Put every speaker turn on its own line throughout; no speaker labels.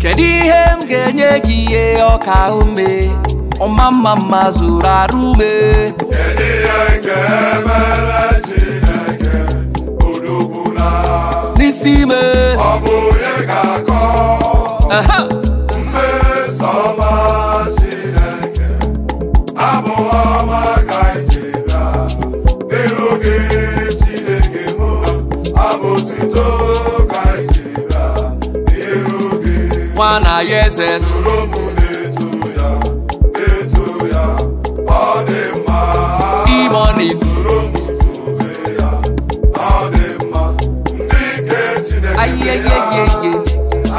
Kedu ihe m ga-enye gị ihe ọka ume ọma mma mma zuru arụ ume.
Kedu ihe m ga-emere Chineke odogbuna
n'isi ime?
Ọ bụ onye ga-akọ mmeso ọma Chineke, abụ ọma ka anyị jiri bịa n'iru gị Chineke mụ, abụ otuto ka anyị jiri bịa n'iru gị.
Nwana ya eze
soro m na-eto ya, na-eto ya, ọ dị mma.
Imoni
soro m tobe ya, ọ dị mma. Ndị nke Chineke
ayeyeyeye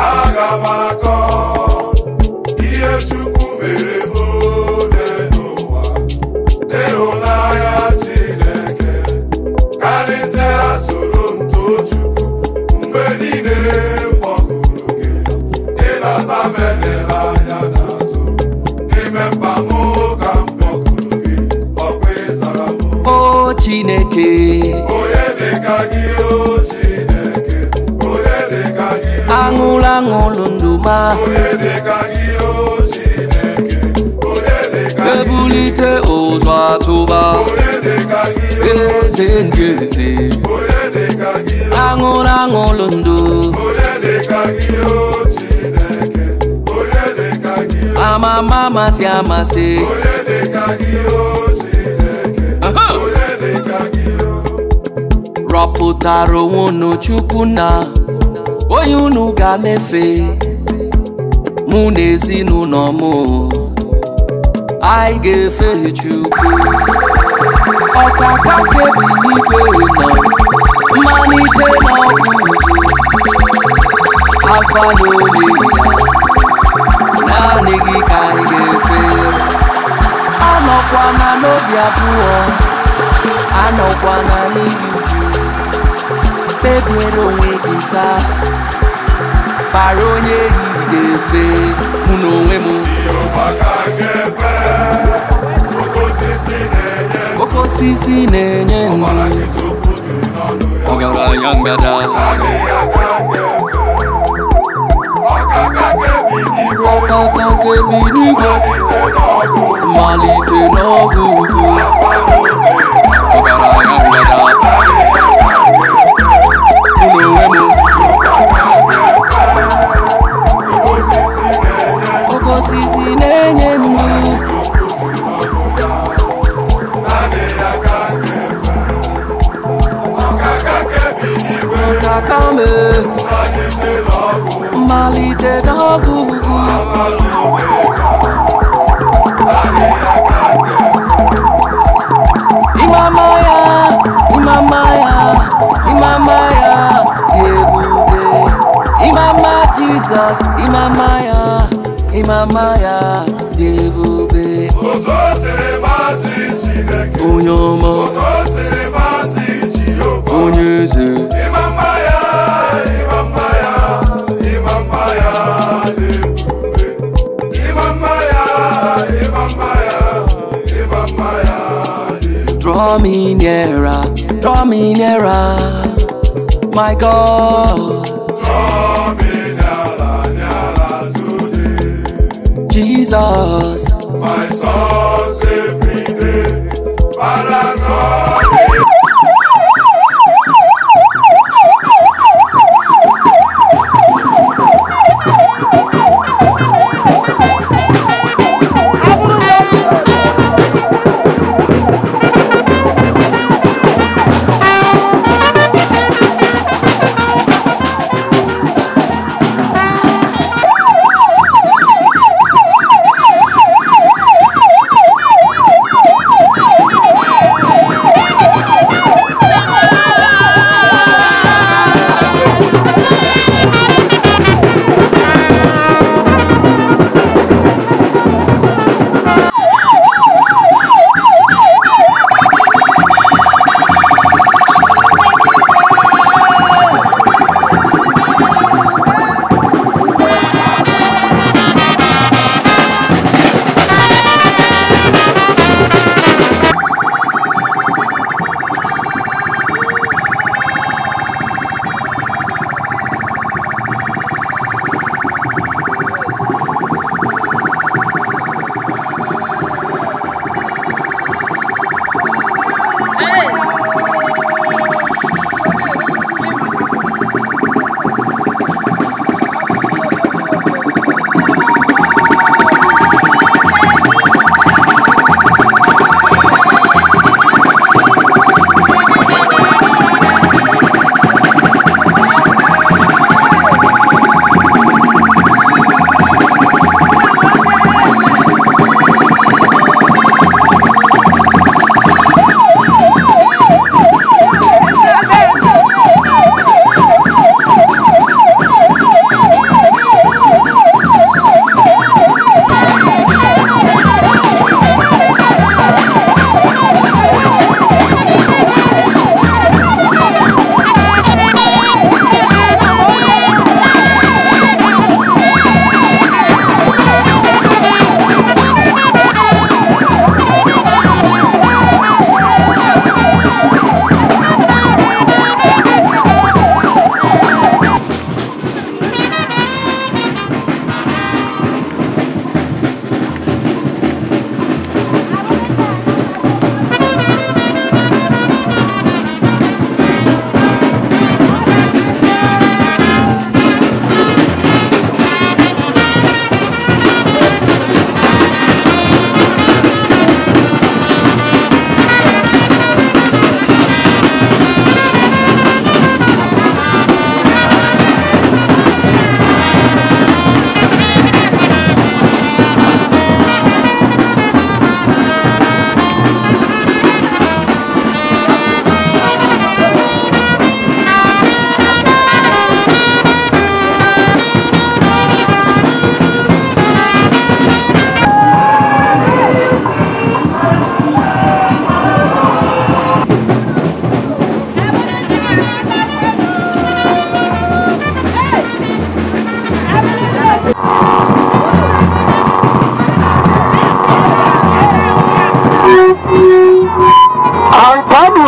aga m akọ ihe Chukwu mere m n'ụwa, n'ịhụnanya Chineke karịsịa. Soro m too Chukwu mgbe niile m kpọkuru gị, ịlasa m edela anya n'azụ. N'ime mkpa m ka m kpọkuru gị, ọkwa ịzara m.
O Chineke,
onye dịka gị, o Chineke, onye dịka gị,
aṅụlụ aṅụlụ ndụ ma
onye dịka gị, o Chineke, onye dịka gị,
ebulite ụzọ atụba
onye dịka gị,
eze ndị eze,
onye dịka gị,
aṅụlụ aṅụlụ ndụ
onye dịka gị, o Chineke, onye dịka gị,
amama amasị amasị,
onye dịka gị, o Chineke, onye dịka gị.
Rọpụtara onwe unu Chukwu na onye unu ga na-efe, mụ na ezinụlọ m anyị ga-efe Chukwu. Ọkaka kebi n'igwe nọ, mmalite na ọgwụgwụ, Alfa na Omega, naanị gị ka anyị ga-efe. Anọkwana n'obi abụọ, anọkwana n'iri uju, kpebiere onwe gị taa, bara onye ehihie ga-efe. Mụ na onwe m
Jehova ka m ga-efe, oke osisi na-enye
oke osisi na-enye ndụ,
ọbara gị tupu juru n'ọnụ ya,
ọgaranya ngada,
naanị ya ka m ga-efe. Ọkaka kebi n'igwe,
ọkaka nke bi n'igwe,
malite n'ọgwụ,
mmalite n'ọgwụ ugwu,
Alfa na Omega,
ọgaranya ngada. Mụ na onwe m
oke osisi na-enye
oke osisi na-enye ndụ,
tupu juru n'ọnụ ya, naanị ya ka m ga-efe. Ọkaka kebi n'igwe,
ọkaka me
malite n'ọgwụ,
mmalite n'ọgwụ ugwu,
Alfa na Omega, naanị ya ka m ga-efe.
Ịmama ya, ịmama ya, ịmama ya dị ebube. Ịmama Jizọs, ịmama ya, ịmama ya dị ebube.
Otu o siri masị Chineke,
Onye ọma,
otu o siri masị Jehova,
onye eze,
ịma mma ya, ịma mma ya, ịma mma ya dị ebube. Ịma mma ya, ịma mma ya, ịma mma ya dị ebube.
Draw me nearer, draw me nearer, my God,
Draw me nearer, nearer to thee,
Jesus.
my source every day. Father, draw me.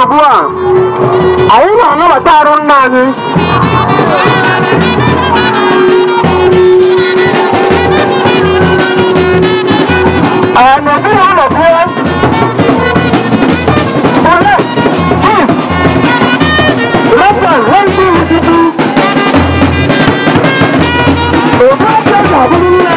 Ugbu a anyị na-anabata arụ nna anyị. N'ezinụlọ bụọ ole chief Reverend Wendy Ududu Obi ga-abụrụ nne.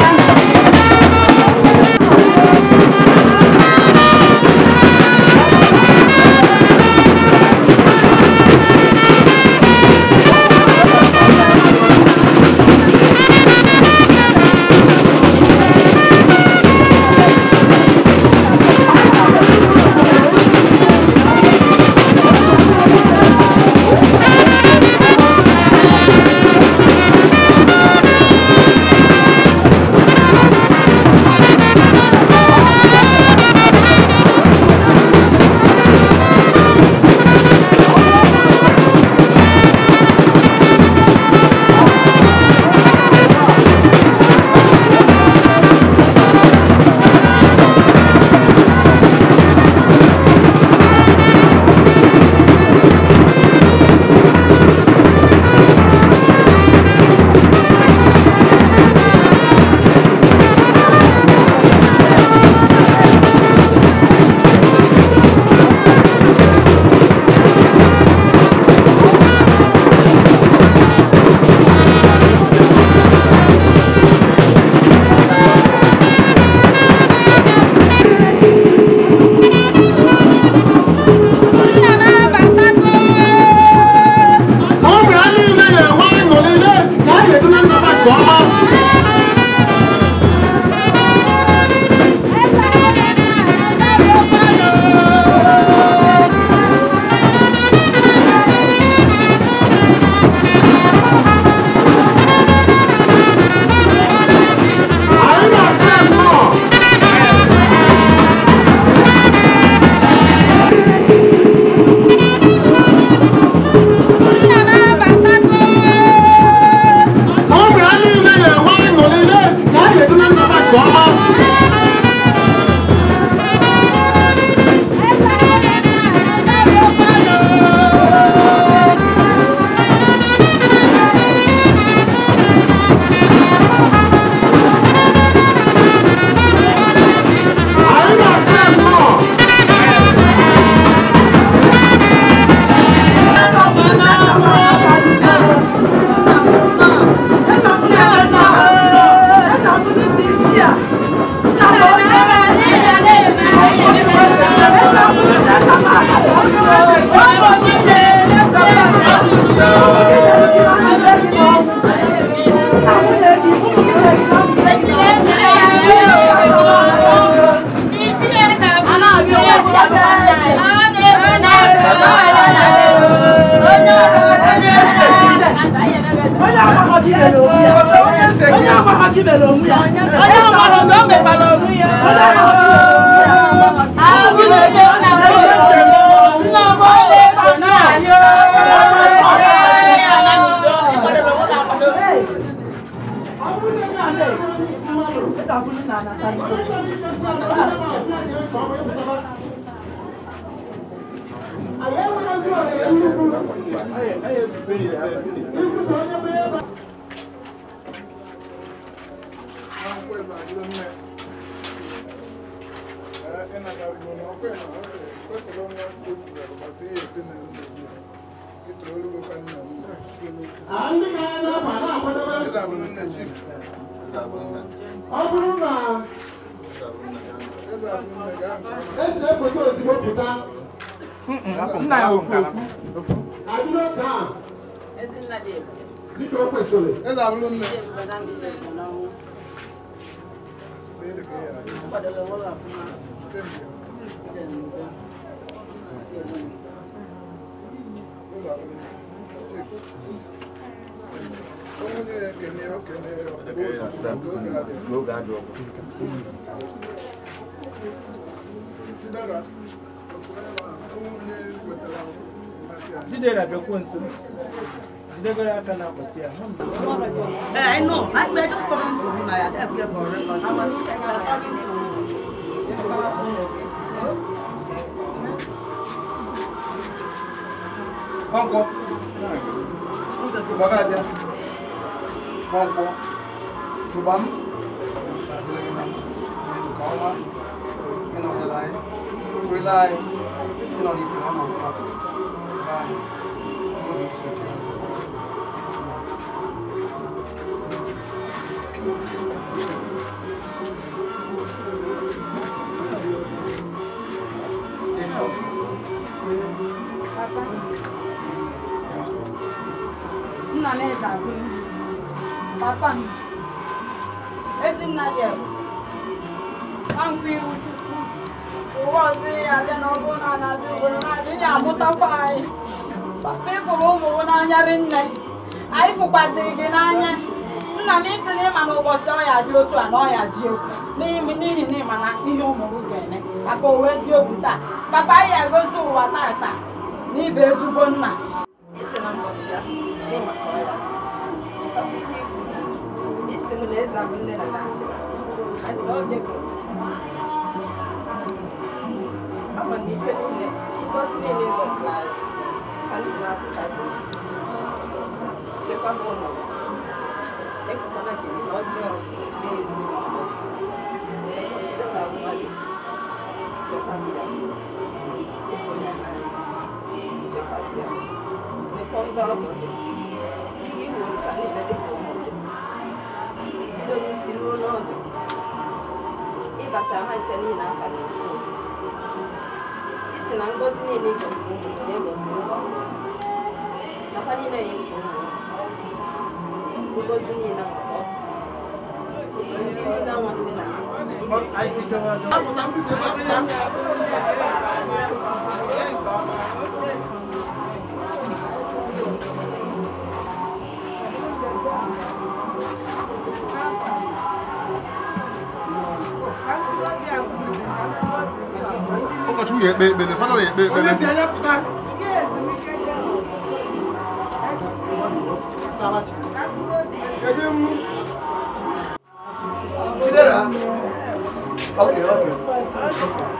I know. We are just talking to him. I am here for a record. We are talking to him.
Okonkwo. Ịgba ga-abịa. Okonkwo. Ịgba m. Adịrị gị na mma. Nke ọma. Ịnọnyere anyị. Kwele anyị. Ịnọ n'ife na ọnọdụ na anyị. Obi isi ike.
Papa, nna m eze agụrụ. Papa m, ezi nna dị ebube. Nwankwo iru Chukwu. Ụwa ọzọ ya abịa na ọ bụrụ na na-abịa obodo na-abịa ya amụtakwa anyị. Papa ịfụrụ ụmụ gị n'anya rinne. Anyị fụkwazịrị gị n'anya. Nna m isi na ịma na ụbọchị ọya dị otu a na ọya dị egwu. N'ihi na ịma na ihe ụmụ gị ga-eme. Papa o wee dị egwu taa. Papa anyị egosi ụwa tata n'ibe ezigbo nna.
Isi na mbọsị ya n'ịma ka ọ ya. Chetakwa ihe ikwu. Isi m na eze abụ nne na na-achị na anyị na ọ bịago. Ama na ife niile, ngọzi niile ị gọziri anyị ka ndụ na-apụta gị. Chekwaba ụmụ gị. Ekwekwana ka ihe ọjọọ mee ezinụlọ gị. Ekwesịrịla nwa gị. Chekwaba ya. Ịfụnanya n'anya. Chekwaba ya. Lekwa ndị ọgọ gị. Ndị i wuru ka niile dịka ụmụ gị. Bido n'isi ruo n'ọdụ. Ịbacha ha nche niile afa n'ofu ofu. Isi na ngọzi niile ị gọziri ụmụ gị na ị gọziri ndị ọgọ gị. Nakwa niile ya eso ụmụ gị. Ngọzi niile ahụ ka ọ bụzi. Ndị niile anwa sị na
Ụkọchukwu ya ekpe ekpere, fada ya ekpe ekpere.
Chidera. Okay, okay.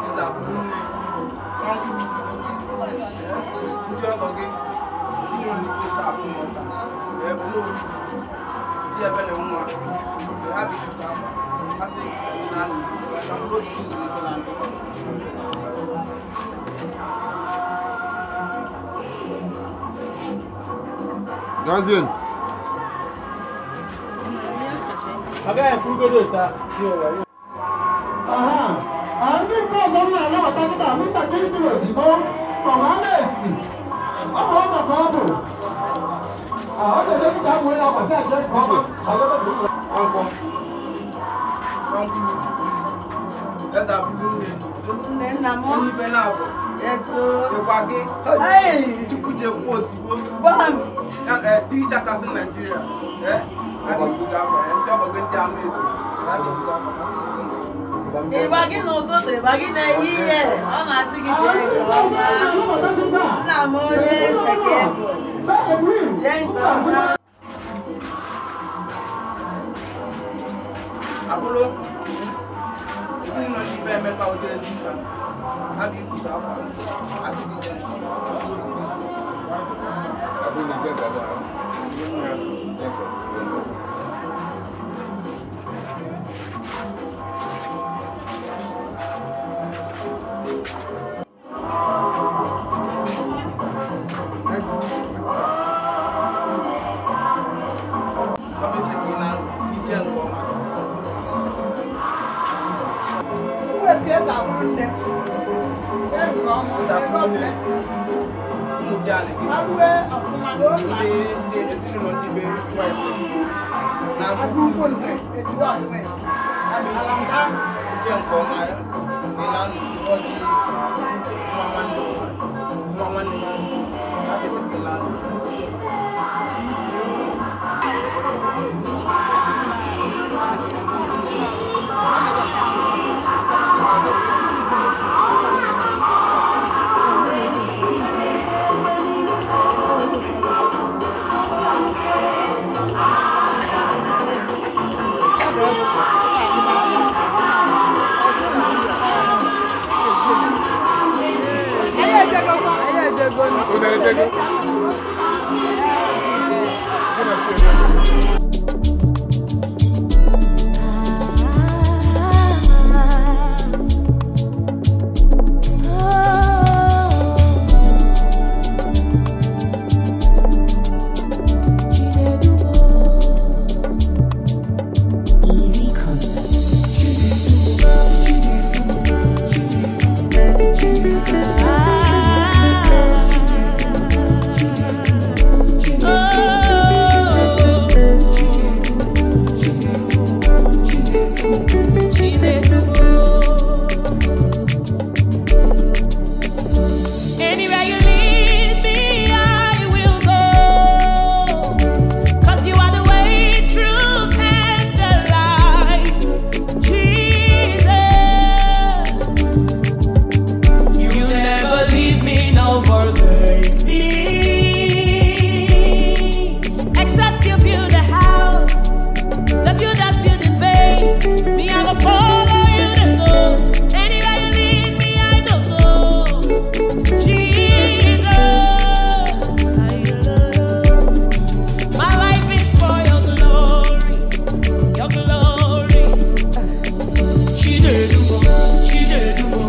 Eze abụrụ nne, nwankwụ Chukwu, ndị ọgọ gị, ezinụlọ nnukwu oke afọ mmụta, onowu di ebele nwa, ha bụ ikuku akwa, ha sị ikuku na anụ ka mkpụrụ obi izu ike na ndụ.
Gazian.
Nwankwọ, nwankwụ Chukwu, eze abụrụ nne, onye ibe na-abụ, ịgwa gị, Chukwu jekwu ozugbo, ticha kasị Naijiria, a ga-ebuga akwa ya, ndị ọgọ gị ndị ama esi, a ga-ebuga akwa kasị uche.
Ịgba gị n'ụtụtụ, ịgba gị n'ehihie, ọ na-asị gị jee nke ọma. Nna m onye eze ka ị bụ, jee nke ọma.
Abụrụ ezinụlọ ndị be Emeka Odezika, ha ga-ebuga akwa, asị gị jee nke ọma, ka mkpụrụ obi gị zuo oke na ndụ. Ọ bụ isi ka ị na ije nke ọma, ka mkpụrụ obi gị zuo oke na ndụ. Ụmụ di anị gị, ndị ezinụlọ ndị be Nwese, na-agụ ha bụ isi gị ije nke ọma ya, ka ị na-anụ ọjị nwa nwanne gị nwa nwanne gị nwoke, ha bụ isi ka ị na-anụ ije nke ọma.
Easy concept.
Anywhere you lead me, I will go. 'Cause you are the way, truth, and the life. Jesus, you never leave me nor forsake me. Except you build a house, the builders build in vain. Me, I go follow you to go. Anywhere you lead me, I go go. Jesus, my life is for your glory, your glory. Chinedumo, Chinedumo,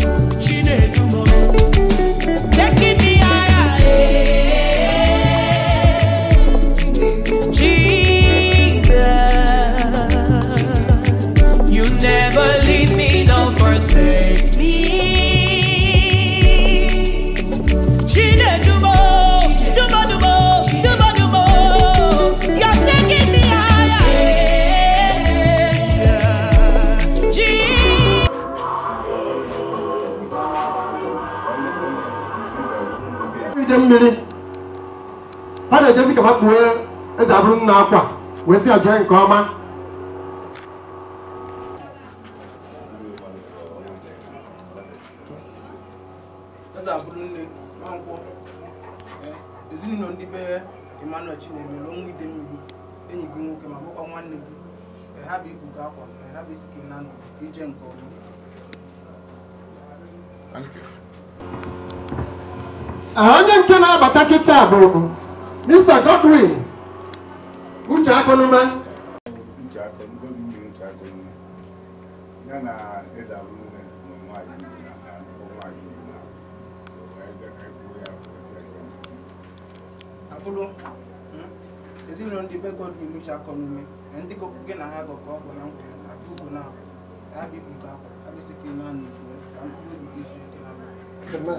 Chinedumo. Taking me higher, Jesus, you never leave me nor forsake me. Chinedumo, dumo, dumo, dumo, dumo. You're taking me higher, Jesus.
Ide mmiri ha na-ejezi ka ha kpuo eze abụrụ nna akwa wee sị ya jee nke ọma.
Eze abụrụ nne, nwankwọ, ezinụlọ ndị be Emmanuel Chinemere, ọnwụ ide mmiri, enyi gị nwoke ma bụkwa nwanne gị, Ha bụ ikwu gị akwa, ha bụ isi ka ị na-anọ ka ije nke ọma.
Thank you.
Onye nke na-abata kịta bụ Mr. Godwin Uche Akọnume.
Uche Akọnume, Uche Akọnume. Ya na eze abụrụ na nwaanyị na nwaanyị na
abụrụ ezinụlọ ndị be Godwin Uche Akọnume na ndị gị na ha gọkọ ọgwụ na nkwụ na ugwu na ha bụ ikwu gị akwa, ha bụ isi ka ị na-anọ ka mkpụrụ obi gị zuo ike na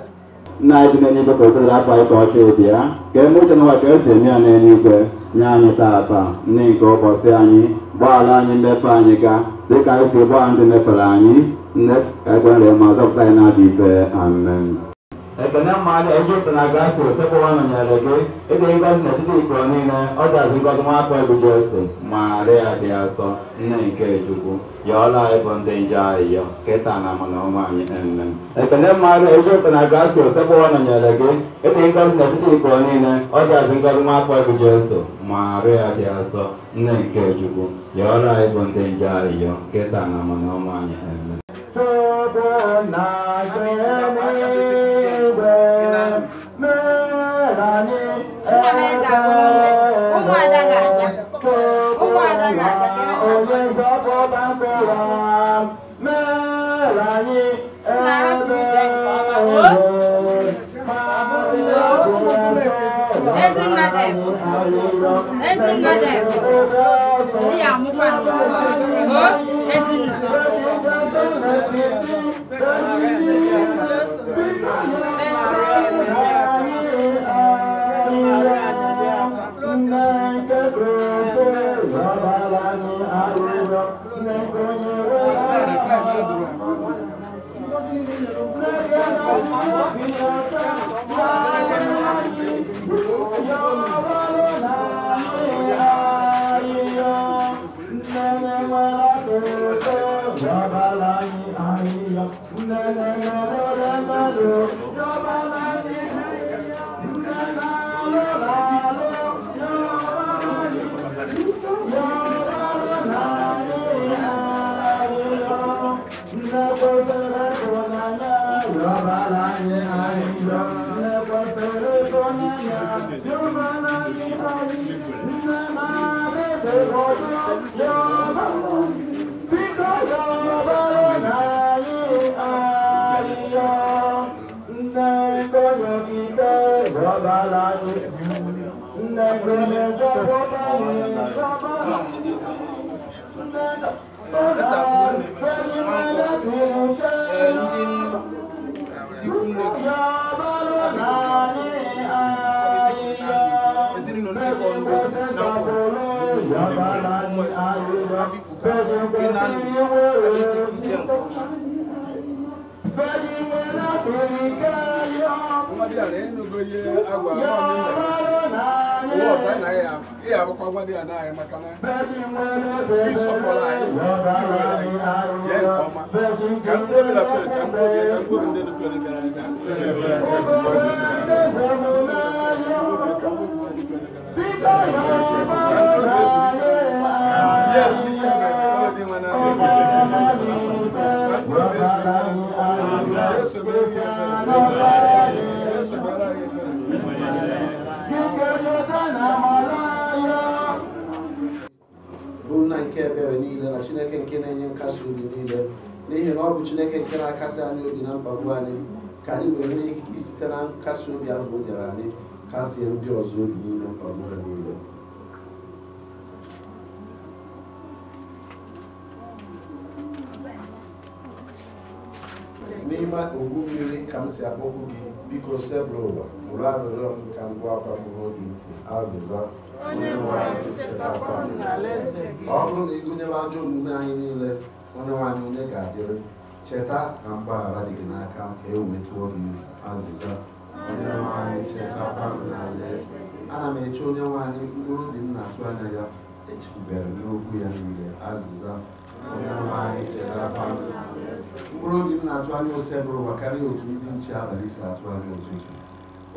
Nna anyị dị n'eluigwe ka otoro afọ anyị ka ọ chọọ bịa ka eme uche n'ụwa ka esi eme ya n'eluigwe. Nye anyị taata nne nke ụbọchị anyị, gbaghara anyị mmepe anyị ga dịka anyị si gbaa ndị mepere anyị, nne ka anyị kwere ma zọpụta anyị na-abịa ikpe. Amen. Ekene mmadụ Ejipụta na Grasi osekpụwa nọnyere gị, ịdị ngọzi n'etiti ikporo niile, ọ gazi ngọzi nwa afọ bụ Jesu. Maria dị asọ, nne nke Chukwu, yọọla anyị bụ ndị nje ayịyọ kịta na amụ na ọnwa anyị. Amen. Ekene mmadụ Ejipụta na Grasi osekpụwa nọnyere gị, ịdị ngọzi n'etiti ikporo niile, ọ gazi ngọzi nwa afọ bụ Jesu. Maria dị asọ, nne nke Chukwu, yọọla anyị bụ ndị nje ayịyọ kịta na amụ na ọnwa anyị. Amen.
Bụ nna nke ebere niile na Chineke nke na-enye nkasi obi niile, n'ihi na ọ bụ Chineke nke na-akasi anyị obi na mkpagbu anyị, ka anyị wee nwee ikike site na nkasi obi ahụ o nyere anyị kasie ndị ọzọ obi n'ime mkpagbu ha niile. N'ime ogbu mmiri ka m si akpọkwu gị, biko sebụl ụwa nụrụ arịrịọ m ka m gụọ akwa m n'oge ntị. Azịza. Ọ bụrụ na ịgụnyere ajọ omume anyị niile, Onyenwe anyị onye ga-adịrị, cheta na mgbaghara dị gị n'aka ka e wee tụọ gị. Azịza. Onyenwe anyị chetakwa m n'alaeze. Ana m eche Onyenwe anyị, mkpụrụ obi m na-atụ anya ya, echekwubere m n'okwu ya niile. Azịza. Onyenwe anyị chetakwa m. Mkpụrụ obi m na-atụ anya Osebụrụwa karịa otu ndị nche abalị si atụ anya ụtụtụ.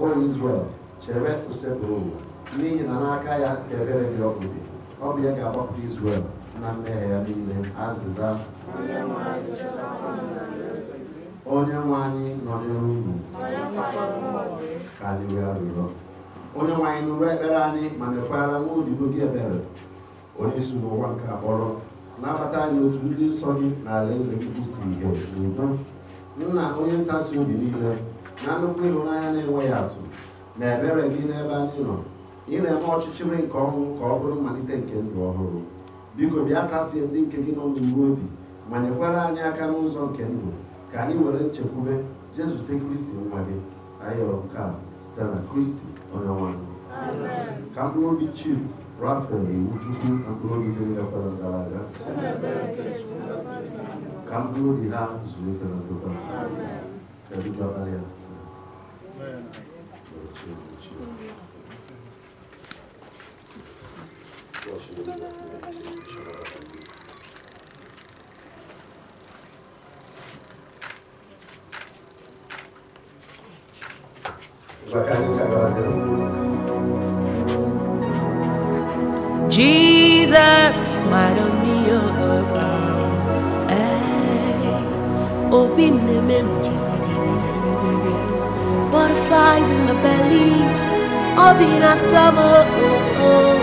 O Izrel, chere Osebụrụwa, n'ihi na n'aka ya ka ebere dị ọkụ dị. Ọ bụ ya ga-agbapụta Izrel Na mmehie ya niile. Azịza. Onye nwe anyị nọnyere unu. Ka anyị rịọ arịrịọ. Onye nwe anyị nụrụ ekpere anyị ma mekwara nwa odibo gị ebere, onye si n'ụwa nke akpọrọ nabata anyị otu ndị nsọ gị na alaeze gị kwụsị ihe n'udo. Nna onye ntasi obi niile na nnukwu ịhụnanya na-enweghị atụ na ebere gị n'ebe anyị nọ, ị na-eme ọchịchịrị nke ọnwụ ka ọ bụrụ mmalite nke ndụ ọhụrụ. Biko bịa kasie ndị nke gị nọ n'iwu obi ma nyekwara anyị aka n'ụzọ nke ndụ ka anyị were nchekwube jee zute Kristi nwa gị. Anyị yọrọ nke a site na Kristi onye nwe anyị. Ka mkpụrụ obi Chief Raphael Iwuchukwu na mkpụrụ obi ndị niile kwere gara aga, ka mkpụrụ obi ha zuru ike na ndokwa. Ka ebido abalị a.
Jesus smiled on me, oh, oh, open them, butterflies in my belly, open a summer. Oh, oh.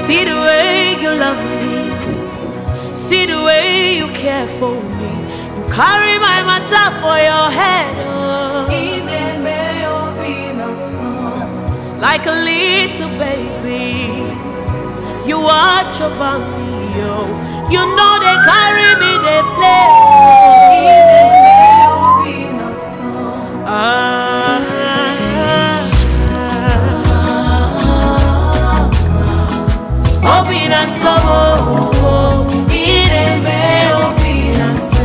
See the way you love me, see the way you care for me. You carry my matter for your head, oh. Like a little baby, you watch over me, oh. You know they carry me, they play. Ah, open and so, open and so.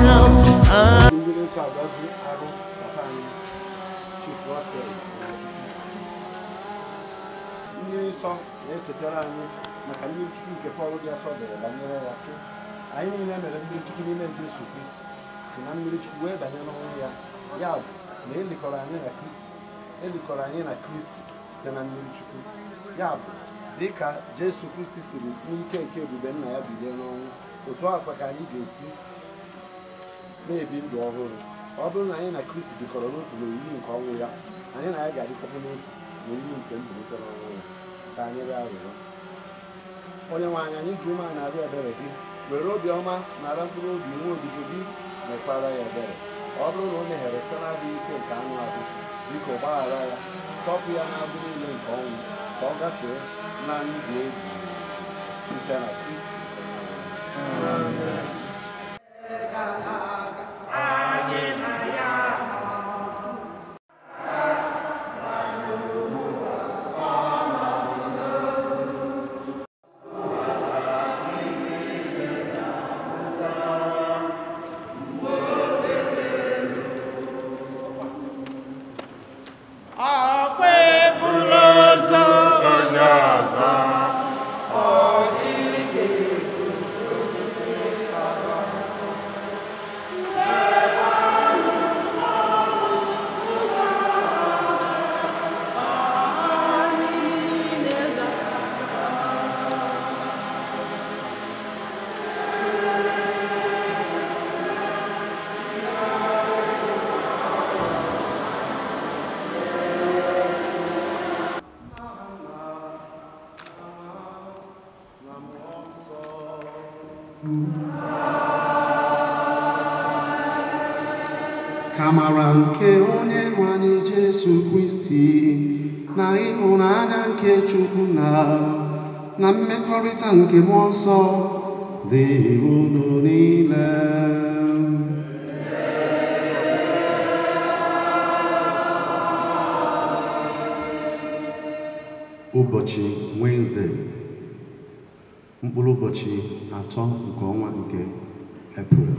Mmiri nsọ na-echetara anyị maka mmiri chukwu nke Pọl dị asọ dere banyere ya sị, anyị niile mere mmiri chukwu n'ime Jesu Kristi si na mmiri chukwu wee banye n'ọnwụ ya. Ya bụ na elikọrọ anyị na Kristi site na mmiri chukwu. Ya bụ dịka Jesu Kristi siri n'ike nke ebube nna ya bilie n'ọnwụ, otu akwa ka anyị ga-esi na-ebi ndụ ọhụrụ. Ọ bụrụ na anyị na Kristi dịkọrọ n'otu n'oyiyi nke ọnwụ ya, anyị na ya ga-adịkọta n'otu n'oyiyi nke mbilite n'ọnwụ ya. Ka anyị rịọ arịrịọ. Onye nwe anyị, anyị ji umeala na-arịọ ebere gị, were obiọma nara mkpụrụ obi nwa odibo gị, mekwara ya ebere. Ọ bụrụ na o meghere site n'adịghị ike nke anụ ahụ, biko gbaghara ya, tọpụ ya n'agbụ niile nke ọnwụ, ka ọ gafee na ndụ ebighị site na Kristi. Amen.
Amara nke onye nwe anyị Jesu Kristi na ịhụnanya nke Chukwu na mmekọrịta nke Mmụọ Nsọ dịrị unu niile. Ụbọchị Wednesday, mkpụrụ ụbọchị 3 nke ọnwa nke April,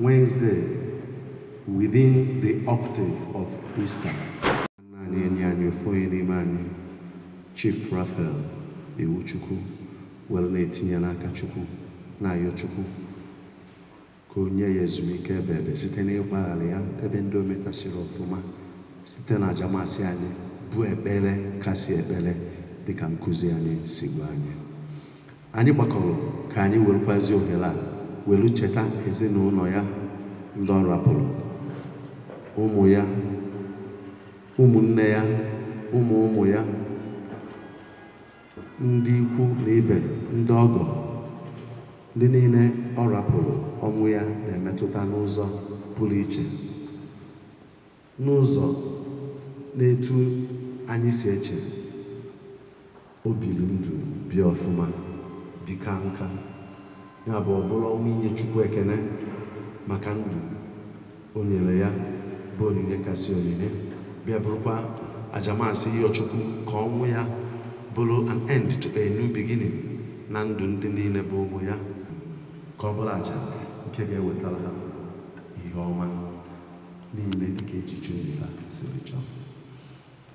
Wednesday within the octave of Easter. Anyị enyi anyị ofu onye n'ime anyị, Chief Raphael Iwuchukwu, were na-etinye n'aka Chukwu na-ayọ Chukwu ka o nye ya ezumike ebe ebe site n'ịgbaghara ya ebe ndị o metasịrị ọfụma site na ajamasị anyị bụ ekpere kasị ekpere Dịka nkụzi anyị si gwa anyị, anyị gbakọrọ ka anyị werekwazi ohere a welu cheta ezinụlọ ya, ndị ọ rapụrụ, ụmụ ya, ụmụnne ya, ụmụ ụmụ ya, ndị ikwu na ibe, ndị ọgọ, ndị niile ọ rapụrụ. Ọnwụ ya na-emetụta n'ụzọ pụrụ iche, n'ụzọ na-etu anyị si eche. O biri ndụ bịa ọfụma, bika nka ya bụ ọ bụrụ ọnwụ inye Chukwu ekene maka ndụ o nyere ya, bụ onyinye kasị onyinye, bịa bụrụkwa ajamasị ịyọ Chukwu ka ọnwụ ya bụrụ an end to a new beginning na ndụ ndị niile bụ ụmụ ya, ka ọ bụrụ aja nke ga-ewetara ha ihe ọma niile dịka echiche obi ha siri chọọ.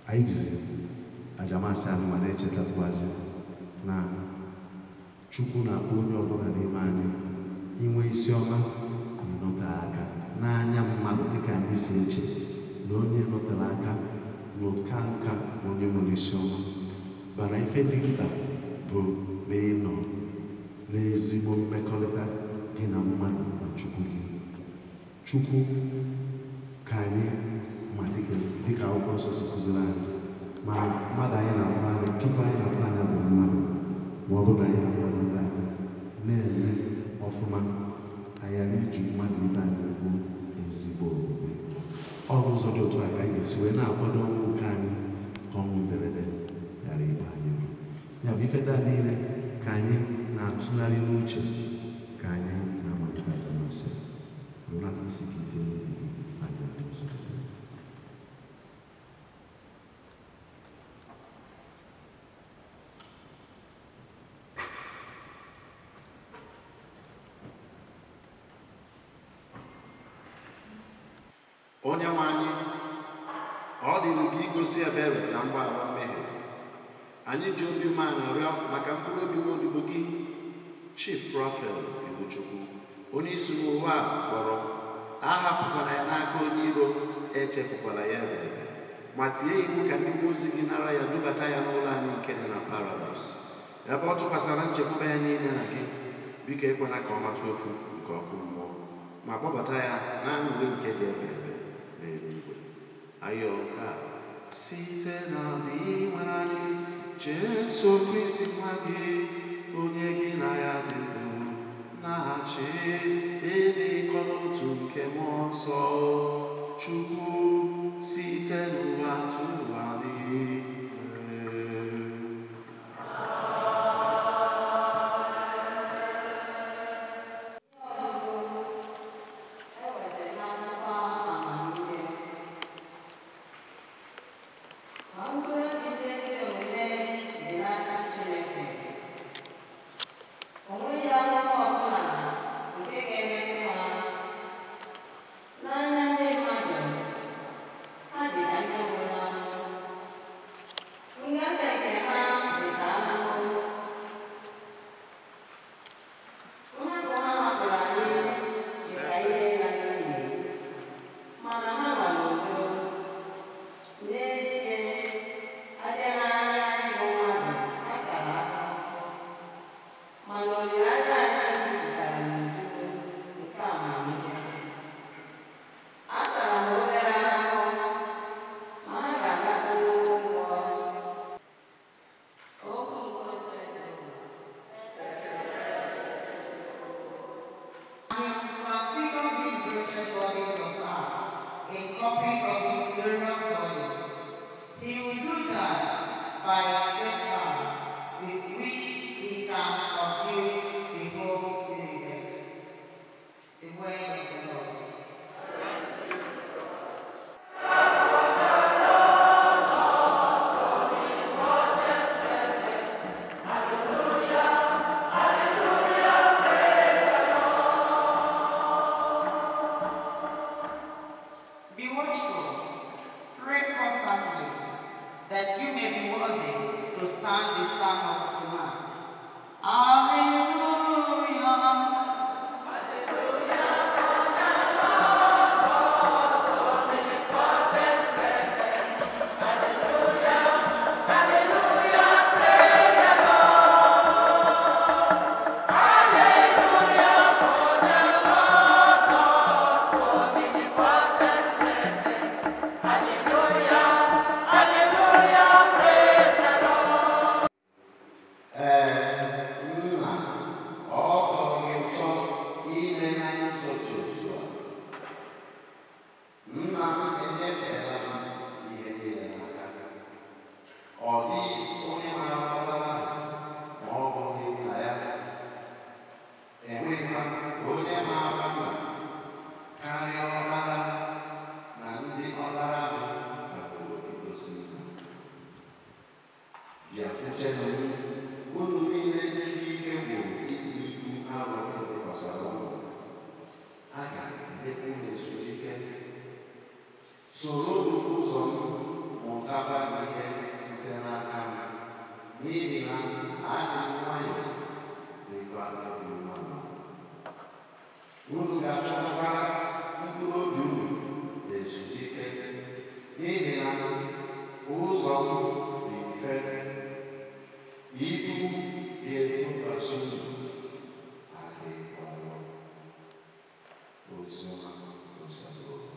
Anyị jizi ajamasị anụma na-echetakwazị na Chukwu na-akpọ onye ọbụla n'ime anyị inwe isi ọma na ịnọte aka n'anya mmadụ, dịka anyị si eche na onye nọtere aka n'ụka nka bụ onye nwere isi ọma. Bara ife dị mkpa bụ na ịnọ n'ezigbo mmekọrịta gị na mmadụ na Chukwu gị. Chukwu ka anyị ma dịka akwụkwọ nsọ si kụziri anyị, mana mmadụ anyị na-afụ anya, Chukwu anyị na-afụ anya bụ mmadụ. Ma ọ bụrụ na anyị na mmadụ ibe anyị na-eme ọfụma, anyị ghara iji mmadụ ibe anyị kwuo ezigbo omume. Ọ bụ ụzọ dị otu a ka anyị ga-esi wee na-akwado ọnwụ nke anyị ka ọnwụ mberede ghara ịba anyị uru. Ya bụ ife ndị a niile ka anyị na-atụgharị n'uche ka anyị na-amalite ajamasị rụnata isi ka itinye obi anyị ndị ọzọ. Onye nwe anyị, ọ dịrị gị igosi ebere na mgbaghara mmehie. Anyị ji obi umeala rịọ maka mkpụrụ obi nwa odibo gị, Chief Raphael Iwuchukwu, onye isi n'ụwa a kpọrọ. Ahapụkwala ya n'aka onye iro, echefukwala ya ebe ebe, ma tie iwu ka ndị mmụọ ozi gị nara ya dubata ya n'ụlọ anyị nke dị na paradaịs, ebe ọ tụkwasara nchekwaba ya niile na gị. Biko ekwela ka ọ mata ofu nke ọkụ mmụọ, ma kpọbata ya na aṅụrị nke dị ebe ebe n'eluigwe. Ayọ ka site na Dinwenụ anyị Jesu Kristi nwa gị, onye gị na ya dị ndụ na-achị ịdịkọ n'otu nke Mmụọ Nsọ, Chukwu, site n'ụwa tụwa niile.
Son of the man. Hallelujah. Hallelujah.
Enweghịkwa onye maara nna karịa ọkpara na ndị ọkpara ahụ kwadoro igosi. Bịakwutenụ m, unu niile ndị ike gwụrụ ibu ibu arọ ebokwasara unu, aga m emekwa unu ezumike. Soronụ ụzọ m mụtaba ihe site n'aka m, n'ihi na adị m nwayọọ dịkwa obi umeala. Unu ga-achọtakwara mkpụrụ obi unu ezumike, n'ihi na ụzọ m dị mfe, ibu ga-ebokwasị unu adịghịkwa arọ. Oziọma Osebụrụwa.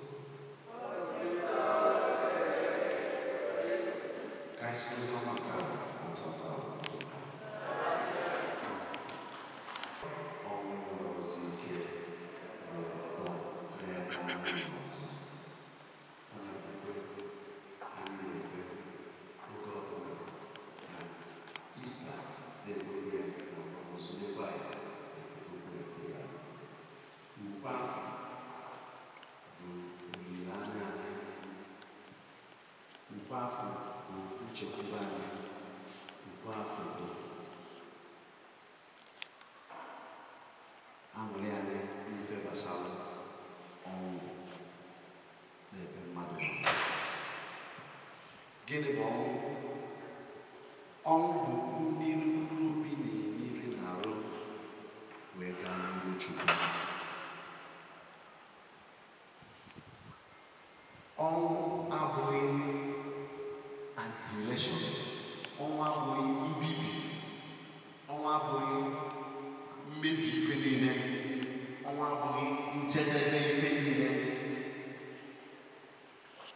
Ka anyị si n'oziọma nke a mụta ọnwụ nwere ozi ike n'ebe anyị nọ ọzụzụ. Ọ na-ekwe anyị na-ekwe oge ọbụla na Ista na-egburu ya na akwamozu n'ebe ya na-ekwukwu ekpere ya. Ukwe afọ bụ olileanya anyị. Ukwe afọ bụ nchekwube anyị. Ukwe afọ bụ aṅụrị anyị n'ife gbasara ọnwụ n'ebe mmadụ nọ. Gịnị bụ ọnwụ? Ọnwụ bụ mmiri mkpụrụ obi na-emiri n'arụ wee gaa n'iru Chukwu. Ọnwụ abụghị annihilation. Ọnwụ abụghị mbibi. Ọnwụ abụghị mmebi ife niile. Ọnwụ abụghị njedebe ife niile.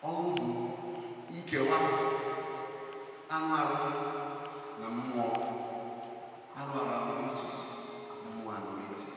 Ọnwụ bụ nkewa anụ arụ na mmụọ. Anụ arụ anụrụ iche, mmụọ anụrụ iche.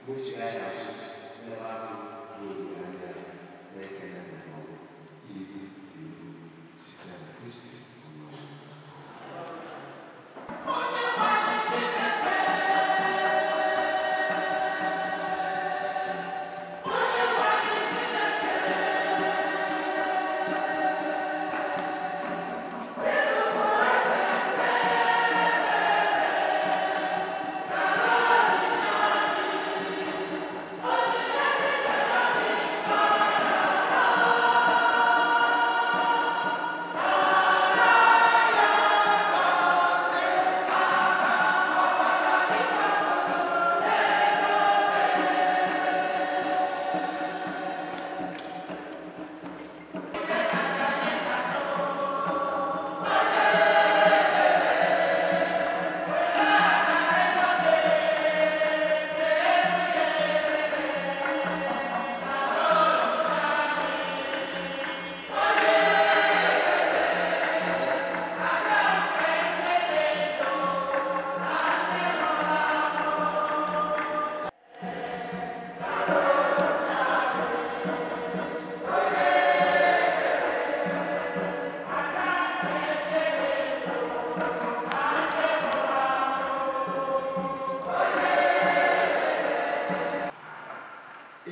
Mechie ya azụ n'ebe ahụ bụ olileanya ya na-ekele na ọrụ ihu ihu site na Kristi Onyenwe anyị.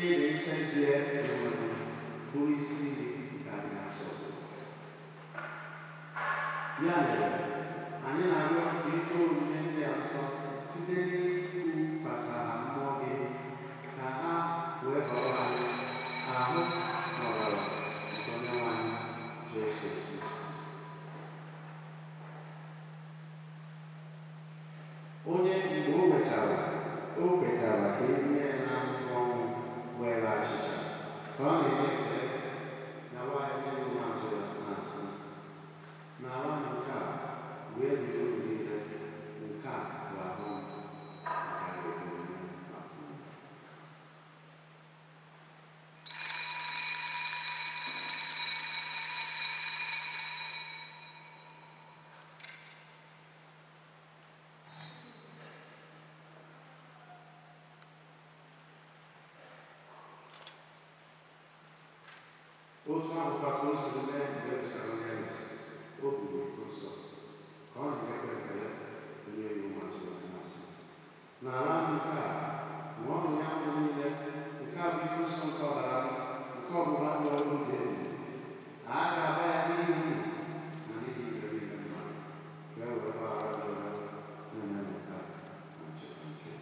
Ịdị nchezie enwere bụrụ isi iyi nke anyị na-asọ. Ya mere, anyị na-arịọ ka ike onyinye ndị a nsọ site n'ikwupụta mmụọ gị ka ha wee ghọrọ anyị ahụ na ọbara nke Onyenwe anyị Jesu Kristi. Onye mgbe o wechara, o kwetara ka e bunye ya n'ahụhụ ọnwụ were achịcha ka ọ na-enye ekele na nwaanyị ndị ụmụazụ ya na-asị, "Nara nke a wee bido unu niile, nke a bụ ahụ m nke a ga-ebuli maka unu." Otu ahụkwa ka o siri mee mgbe e mechara nri anyasị, o buru iko nsọ ka ọ na-enyekwa ekele bunye ya ụmụazụ ya na-asị, "Nara nke a, ṅụọnụ ya unu niile, nke a bụ iko nsọ nke ọbara m, nke ọgbụgba ndụ ọhụrụ ga-ebi. A ga-agba ya n'ihi unu na n'ihi iberibe mmadụ, ka e wee gbaghara njọ ha. Na-emenụ nke a na ncheta nke m."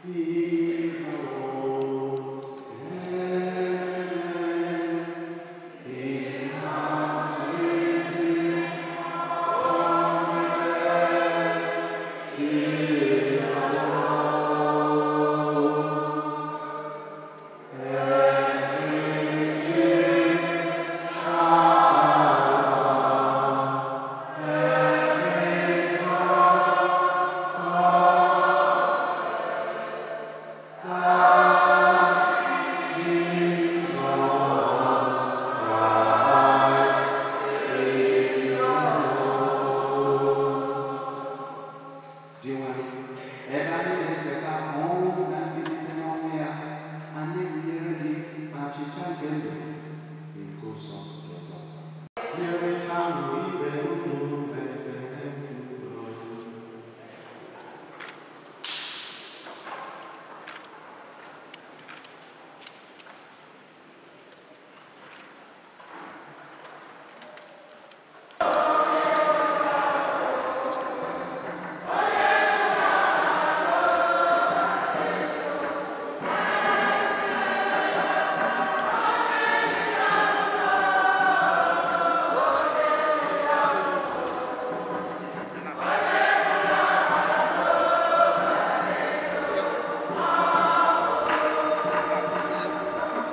He is the Lord. Amen. He has risen from the dead. He is the Lord. Every knee shall bow, every tongue confess that Jesus Christ is Lord. Dinwenụ, ebe anyị na-echeta ọnwụ na mbilite n'ọnwụ ya, anyị nyere gị achịcha nke ndụ na iko nsọ nke nzọpụta. Nyerịtanụ ibe unu ekele udo.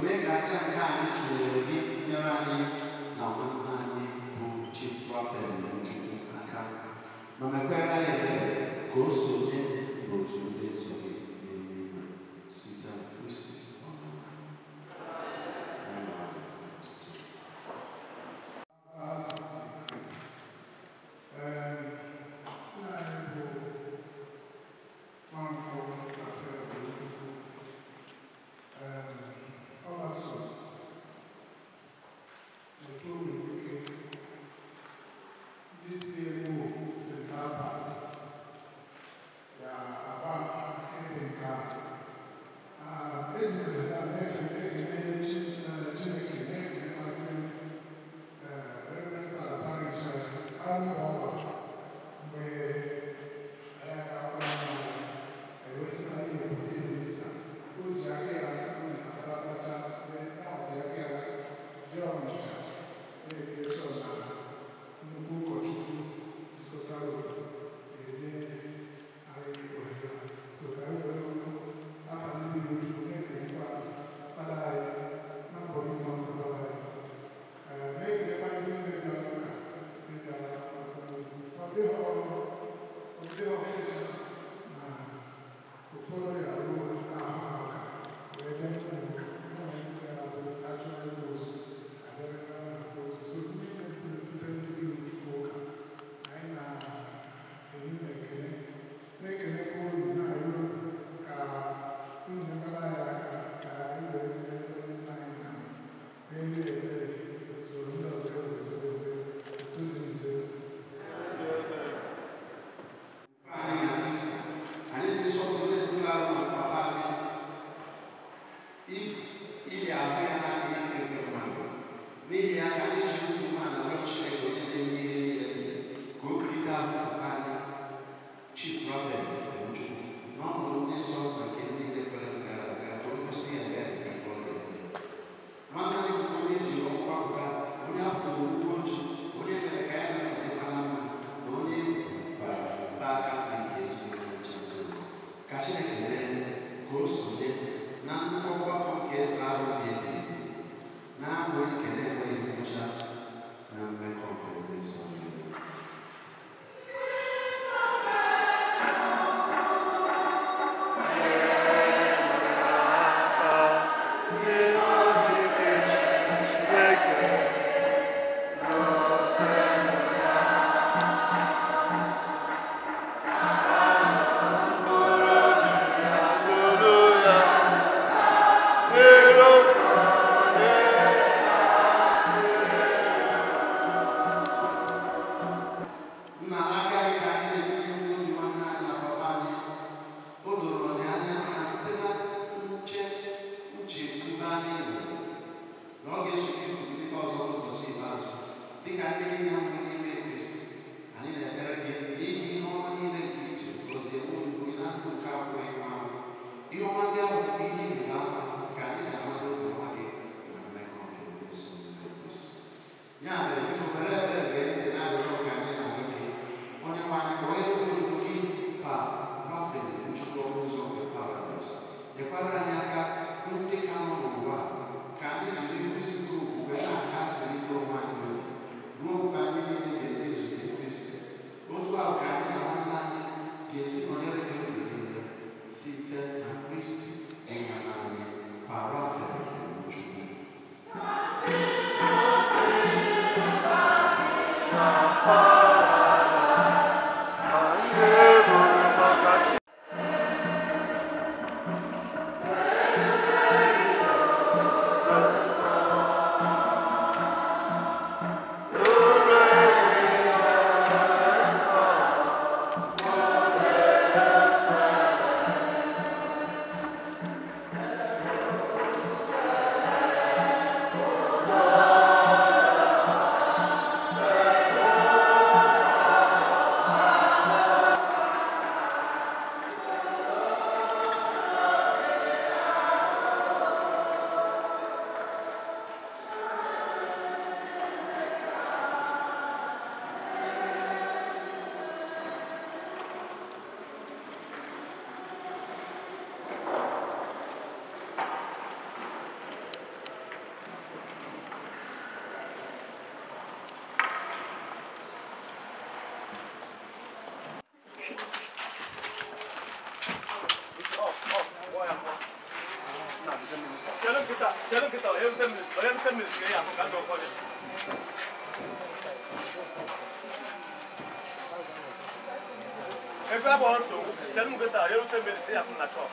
Mee ka aja nke anyị chụnyere gị nyere anyị na nwanne anyị bụ Chief Raphael Nwachukwu aka, ma mekwara ya ebere ka o sonye n'otu ndị nsọ gị n'eluigwe site na Kristi Onyenwe anyị.
mbọ gbara mgbe anyị ga-agwa ewesị na ihe ebute Ista. O ji aka ya na-abacha na-abịa aka ya jee Ọnịcha na-eke chọọ na nnukwu ụkọchukwu jikọtara obodo na-enye anyị ohere a. So ka anyị were okwu afa ndị dị uju na-ekelekwa fada anyị na mbọ niile ọ na-agbara anyị. Na-ekelekwa ndị niile bịara ụka, ndị bịara ọ dịghị official na ụfọdụ ya ruo ahụ aka wee bịa n'ụlọ ụka. Enwere ndị na-abụ achọ ịgba ozu abịa ebe a na-akpọ ozu. So ndị niile na-ebute ndị dị uju ụka, anyị na-enye unu ekele, na-ekelekwa unu, na-arịọ unu ka unu nyekwara anyị aka ka anyị wee bie onye nna anyị na na-eme ebere usoro ndị ọzọ ewezebeze otu dị ndezi.
Anyị na-esọpụrụ ndị ahụ na papa anyị ili ahụ ya na-adịghị ike nke mmadụ. N'ihi ya ka anyị ji obi umeala rịọ Chineke onye na-enye ihe niile ka o kulite ahụ papa anyị, Chief Prophet Chukwu, n'ọnọdụ ndị nsọ na nke ndị niile kwere gara aga, ka o gosi ya ebere nke ọ ga-eme. Nwanne anyị bụ onye ji ọkwa pụta, onye a pụrụ ugwu ojii, onye mere ka ya na dịkwa na mma, na onye bara mba aka nri nke ezigbo ncheta. Ka Chineke mee ka o sonye na nnukwu ọgbakọ nke eze ahụ dị ebighị ebi, na-aṅụ nke na-enweghị ngwụcha na mmekọ nke ndị nsọ niile. Nna, n'aka gị ka anyị na-etinye mkpụrụ obi nwanne anyị na papa anyị. O doro anyị anya na site na nchekwube anyị nwere na ọ ga-eso Kristi bilite ọzọ n'ụbọchị ikpeazụ. Dịka ndị niile nwụrụ n'ime Kristi, anyị na-ekpere gị n'ihi ihe ọma niile nke iji gọzie ụmụ gị na ndụ nke abụghị ịnwụ anwụ. Ihe ọma ndị ahụ bụ ihe ịrịba ama nke anyị ji amata obi ọma gị na mmekọ nke ndị nsọ n'ime Kristi. Ya mere, biko were ebere gee ntị n'arịrịọ nke anyị na-arịọ gị. Onye nwe anyị, kpọọ olu gị pa Raphael Chukwu ọnụ ụzọ nke Paradaịs. Nyekwara anyị aka bụ ndị ka nọ n'ụwa a, ka anyị jiri nkuzi nke okwukwe na-akasịrịta onwe anyị obi ruo mgbe anyị niile ga-eje zute Kristi. Otu ahụ ka anyị na nwanne anyị ga-esi nọnyere gị oge niile site na Kristi Onyenwe anyị. Pa Raphael Chukwu.
Ego abụọ nsogbu, chere m kịta, erute mmiri si ya fụ na chọọ.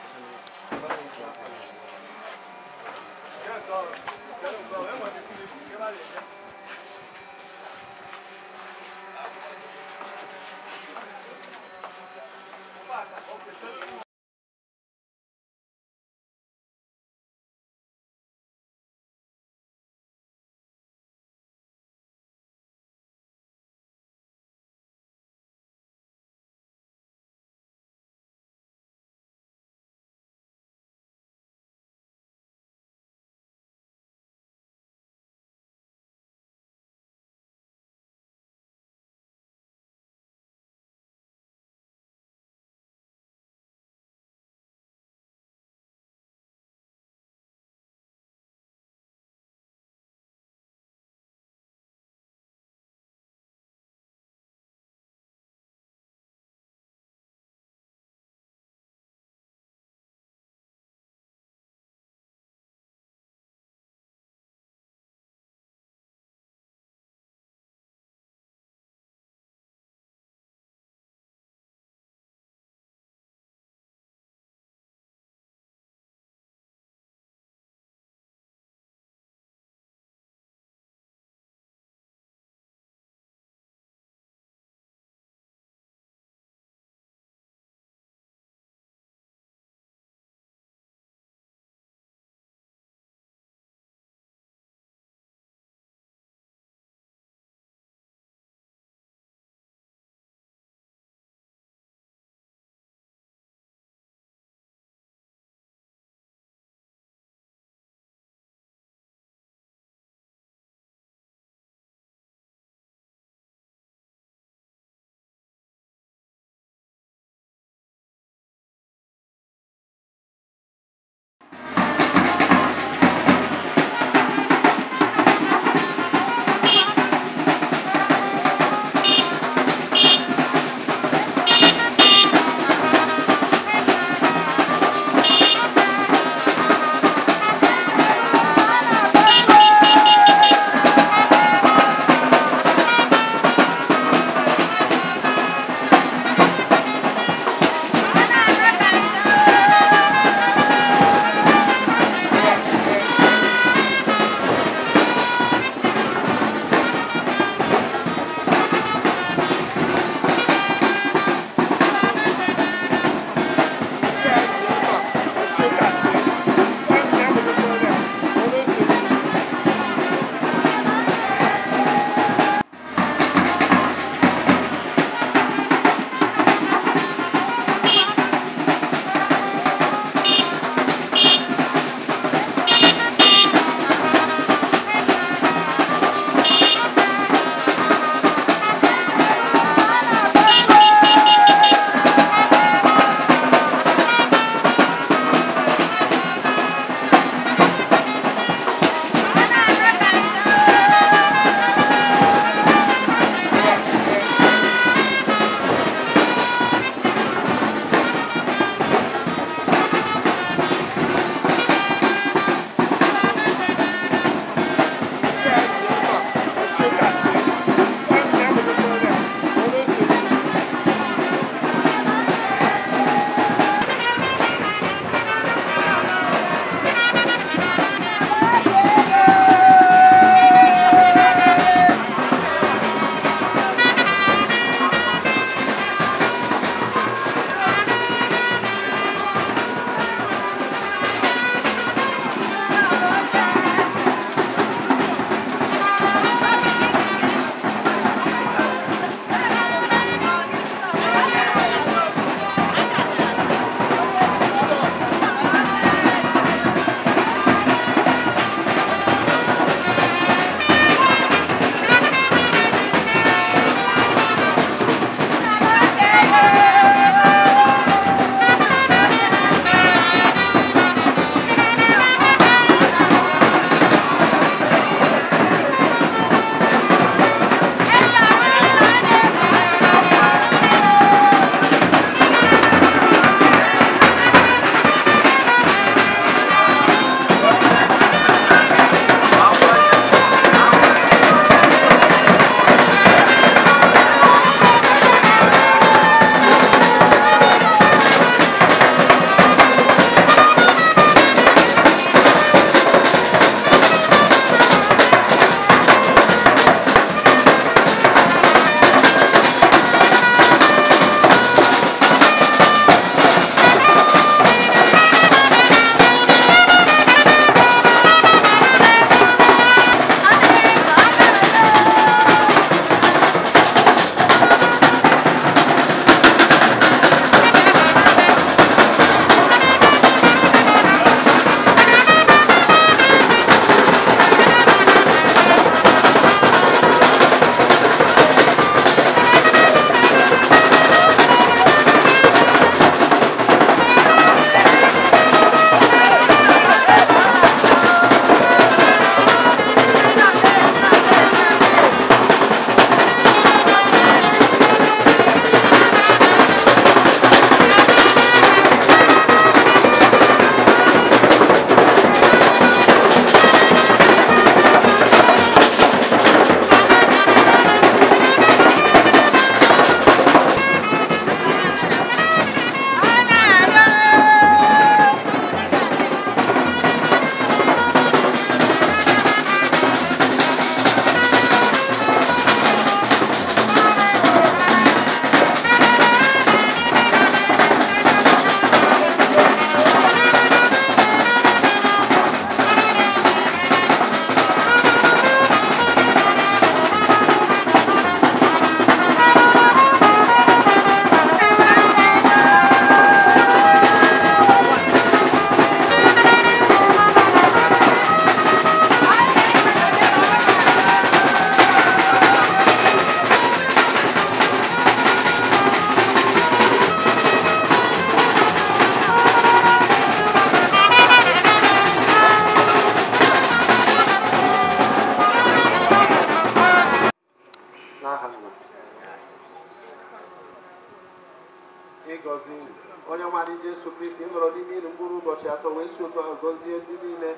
ngọzi. Onye nwe anyị Jesu Kristi nọrọ n'ime ili mkpụrụ ụbọchị atọ wee si otu ahụ gọzie ndị niile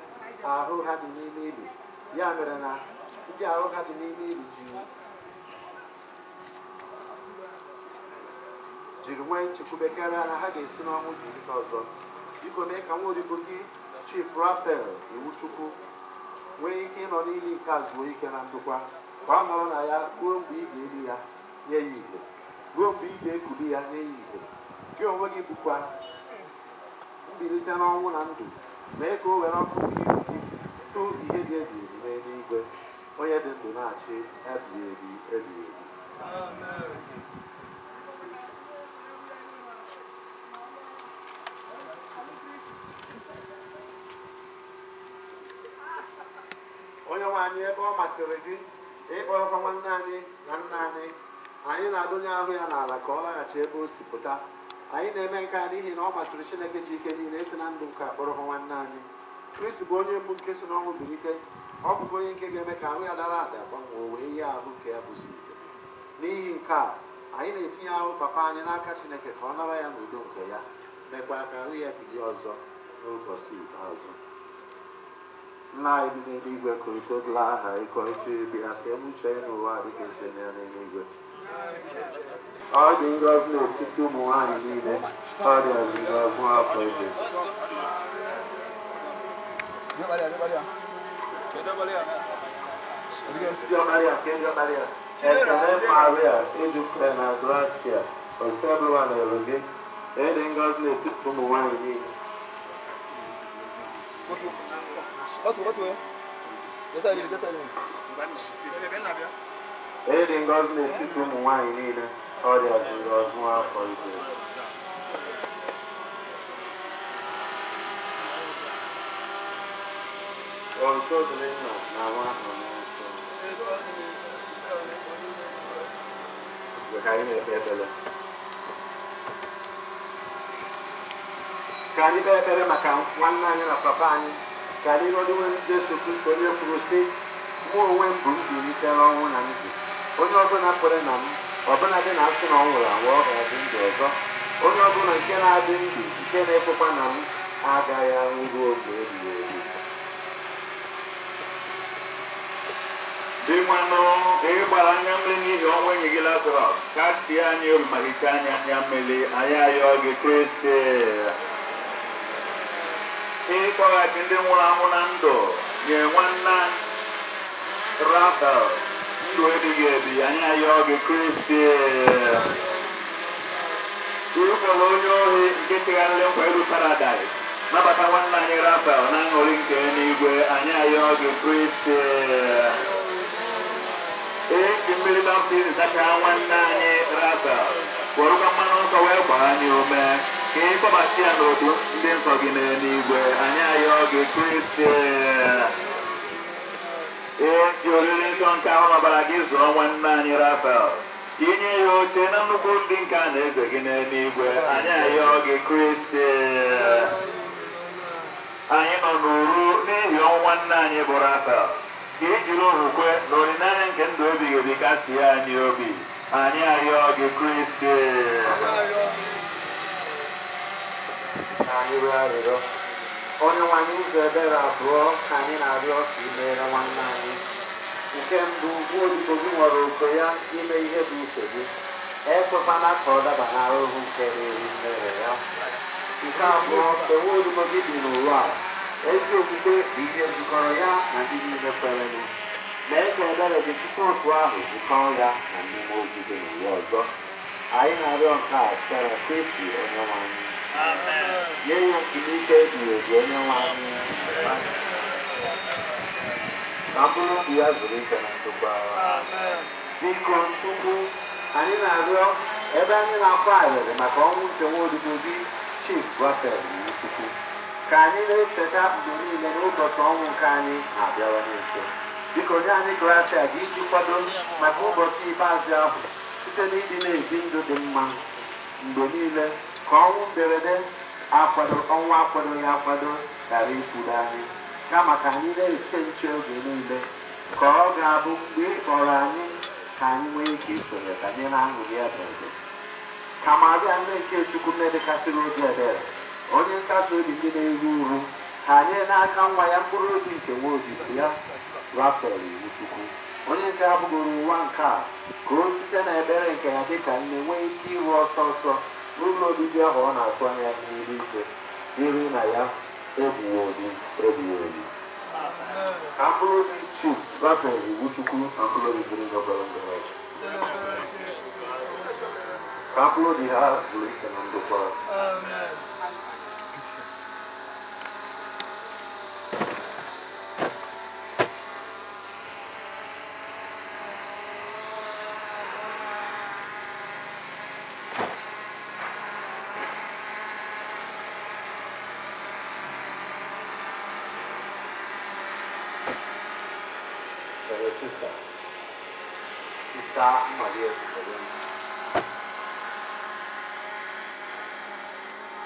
ahụ ha dị n'ime ili. Ya mere na ndị ahụ ha dị n'ime ili jiri nwee nchekwube karịa na ha ga-esi n'ọnwụ bilite ọzọ. Biko mee ka nwa odibo gị Chief Raphael Iwuchukwu nwee ike ịnọ n'ili nke a zuo ike na ndokwa, ka ọ nọrọ na ya ruo mgbe ị ga-eli ya nye ya ìhè, ruo mgbe ị ga-ekuli ya nye ya ìhè. Gị onwe gị bụkwa mbilite n'ọnwụ na ndụ, mee ka o were ọkụ nke ihu gị tụ ihe dị ebighị ebi n'eluigwe, onye dị ndụ na-achị ebighị ebi ebighị ebi. Onye nwe anyị, ebe ọ masịrị gị ịkpọrọkwa nwanne anyị na nna anyị, anyị na-adụnye ahụ ya n'ala ka ọ laghachi ebe o si pụta. Anyị na-eme nke a n'ihi na ọ masịrị Chineke ji ike niile esi na ndụ nke akpọrọkwa nwanne anyị. Kristi bụ onye mbụ nke si n'ọnwụ bilite, ọ bụkwa onye nke ga-eme ka ahụ ya dara ada gbanwee wee ihe ahụ nke ya bụzi ike. N'ihi nke a, anyị na-etinye ahụ papa anyị n'aka Chineke ka ọ nara ya n'udo nke ya, mekwa ka ahụ ya bilie ọzọ n'ụbọchị ikpeazụ. Nna anyị bi n'eluigwe, ka udo dịrị aha gị, ka ọchịchị gị bịa, ka eme uche gị n'ụwa dịka esi eme ya n'eluigwe. Ọ dị ngọzi n'etiti ụmụ nwaanyị niile, ọ dị ngọzi nwa afọ Jesu. Ekele Maria, ejupụtara na grasia, Osebụwa na-elu gị, ịdị ngọzi n'etiti ụmụ nwaanyị niile. Ịdị ngọzi n'etiti ụmụ nwaanyị niile, ọ dị ngọzi nwa afọ Jesu. Otuto dịrị Nna na Nwa na Mmụọ Nsọ. Ka anyị na-ekpe ekpere. Ka anyị kpee ekpere maka nwanne anyị na papa anyị, ka anyị rịọ Jesu Kristi onye kwuru sị, mụ onwe m bụ mbilite n'ọnwụ na ndụ. Onye ọbụla kwere na m, ọbụla dị na asị na ọ nwụrụ anwụ, ọ ga-adị ndụ ọzọ. Onye ọbụla nke na-adị ndụ nke na-ekwekwa na m agaghị anwụ ruo mgbe ebighị ebi.
Dị nwanụ, ị gbara anya mmiri n'ihi ọnwụ enyi gị Lazarọs, kasie anyị obi ma hichaa anyị anya mmiri, anyị ayọọ gị Kristi. Ịkpọghachi ndị nwụrụ anwụ na ndụ nye nwanne Raphael ndụ ebighị ebi, anyị ayọọ gị Kristi. Ịkwere onye ohi nke chegharịrị nkwa iru paradaịs, nabata nwanne anyị Raphael na aṅụrị nke eluigwe, anyị ayọọ gị Kristi. Eji mmiri baptizim sachaa nwanne anyị Raphael, werekwa mmanụ nsọ wee gbaa anyị ume, ka ị kpọbata ya n'otu ndị nsọ gị n'eluigwe, anyị ayọọ gị Kristi. Eji oriri nsọ nke ahụ n'ọbara gị zụọ nwanne anyị Raphael, inye ya oche na nnukwu ndị nke a na-eze gị n'eluigwe, anyị ayọọ gị Kristi. Anyị nọ n'uru n'ihi ọnwụ nwanne anyị bụ Raphael, ka i jiri okwukwe na olileanya nke ndụ ebighị ebi kasie anyị obi, anyị arịọ gị Kristi.
Ka anyị rịọ arịrịọ. Onye nwe anyị, ụzọ ebere abụọ ka anyị na-arịọ ka ị meere nwanne anyị. Nke mbụ, nwa odibo gị nwere oke ya ime ihe bụ uche gị, ekwekwana ka ọ daba n'ahụhụ nke na-eri mmehie ya. Nke abụọ, mgbe nwa odibo gị dị n'ụwa a, ezi okwukwe bụ ihe jikọrọ ya na ndị niile kwerenụ. Mee ka ebere gị site otu ahụ jikọọ ya na ndị mmụọ ozi dị n'ụwa ọzọ. Anyị na-arịọ nke a site na Kristi onye nwe anyị. Nye ya nkunike ebighị ebi onye nwe anyị. Ka mkpụrụ obi ya zuru ike na ndokwa. Biko Chukwu, anyị na-arịọ ebe anyị na-akwa arịrị maka ọnwụ nke nwa odibo gị Chief Raphael Iwuchukwu, ka anyị na-echeta mgbe niile n'ụbọchị ọnwụ nke anyị na-abịawanye nso. Biko nye anyị grasia gị iji kwado maka ụbọchị ikpeazụ ahụ site n'ịdị na-ebi ndụ dị mma mgbe niile, ka ọnwụ mberede ọnwụ akwadoghị akwado ghara ikwuru anyị, kama ka anyị na-eche nche oge niile, ka ọ ga-abụ mgbe ị kpọrọ anyị ka anyị nwee ike isonye banye n'aṅụrị ebebe.
Ka Maria nne nke Chukwu nne dịkasịrị obi ebere, onye nkasi obi ndị na-eru uru, ka nye n'aka nwa ya mkpụrụ obi nke nwa odibo ya Rafael Iwuchukwu, onye nke abụgoro ụwa nke a, ka o site na ebere nke ya dịka nne nwee ike iru ọsọ ọsọ n'ụlọ obibi ahụ ọ na-atụ anya n'eluigwe, dịrị na ya ebighị ebi ebighị ebi. Ka mkpụrụ obi Chief Rafael Iwuchukwu na mkpụrụ obi biri ndọbara ndọrọ. Ka mkpụrụ obi ha zuru ike na ndokwa. Sister, Sister Maria Sukarun.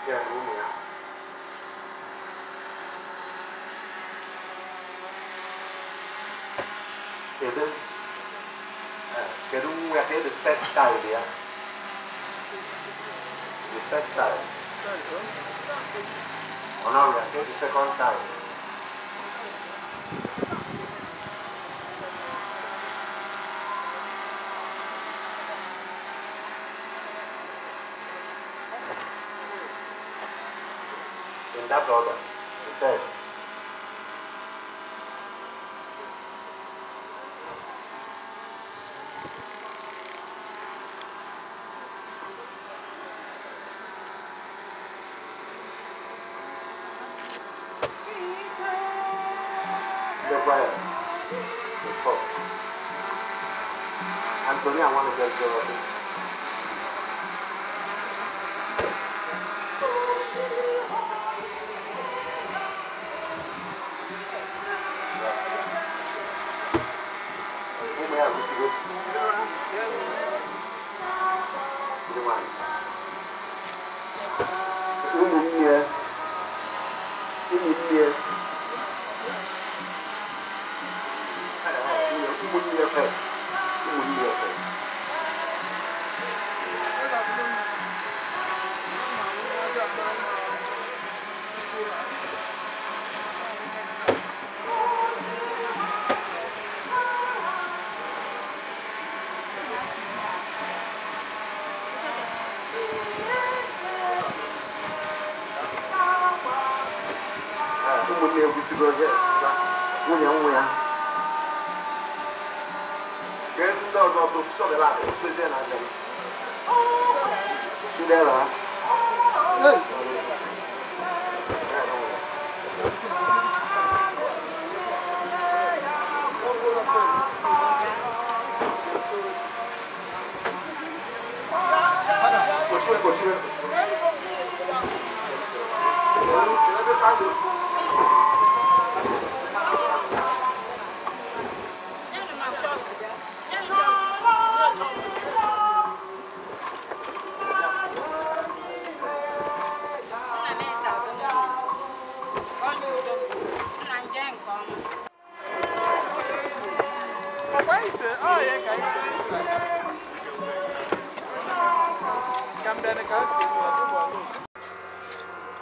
Yeah, Rumia. Kedu? Kedu we are the first child, yeah? The first child. Oh no, we are the second child. In that order, the third. The choir, the fourth. Anthony, I want to get your.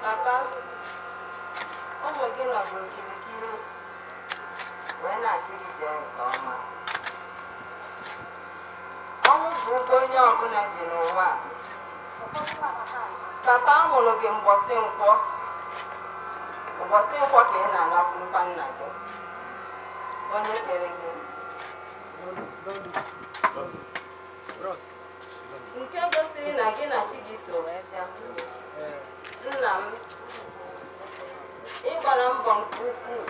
Papa, ụmụ gị nọbụ okirikiri wee na-asị gị jee nke ọma. Ọnwụ bụ ụgwọ onye ọbụla ji n'ụwa a. Papa, a mụrụ gị mgbọsị nkwọ. Ụbọchị nkwọ ka ị na-alakwurukwa nna gị, onye kere gị. Nke gosiri na gị na chi gị so wee bịa. Nna m, ị gbara mbọ nke ukwuu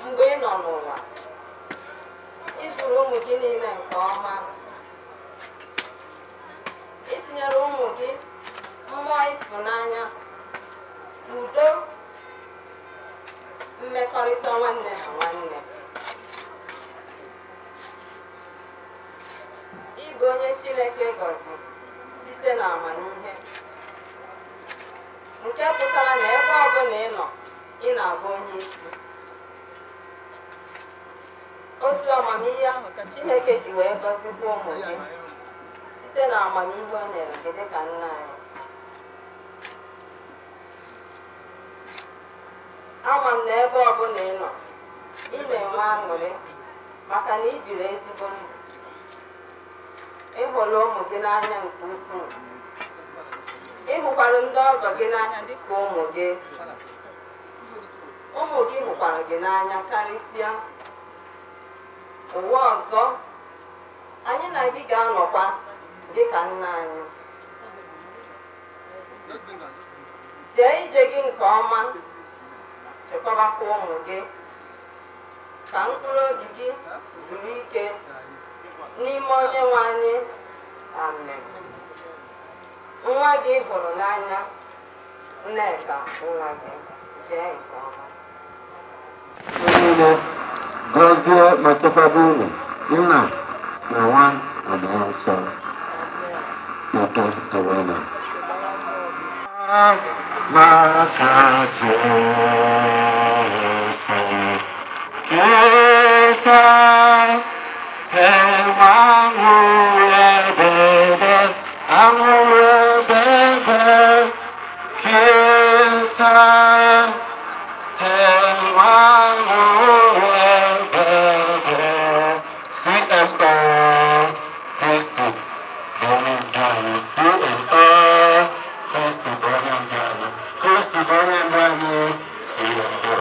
mgbe ị nọ n'ụwa. Ị zụrụ ụmụ gị niile nke ọma. Ị tinyere ụmụ gị mmụọ ịfụnanya, udo, mmekọrịta nwanne na nwanne. Ị bụ onye Chineke gọziri site n'amamihe, nke pụtara na ebe ọbụla ị nọ, ị na-abụ onye isi. Otu amamihe ahụ ka Chineke ji wee gọzikwa ụmụ gị site Site na amamihe o nyere gị dịka nna anyị. Ama m na ebe ọbụla ị nọ, ị na-enwe aṅụrị maka na ị biri ezigbo ndụ. Ị hụrụ ụmụ gị n'anya nke ukwuu. Ị hụkwara ndị ọgọ gị n'anya dịka ụmụ gị. Ụmụ gị hụkwara gị n'anya karịsịa. Ụwa ọzọ, anyị na gị ga-anọkwa dịka nna anyị. Jee ije gị nke ọma, chekwabakwa ụmụ gị, ka mkpụrụ obi gị zuru ike n'ime Onyenwe anyị. Amen. Nwa gị hụrụ n'anya, Nneka nwa gị, jee nke ọma.
Niile gọzie ma chekwaba unu, nna na nwa na Mmụọ Nsọ. Udo dịrị unu. Maka Jesu keta enwe aṅụrị ebebe, aṅụrị ebebe, keta enwe aṅụrị ebebe. CMO Kristi onye ndu anyị, CMO Kristi bụ onye ndu anyị, Kristi bụ onye ndu anyị, CMO.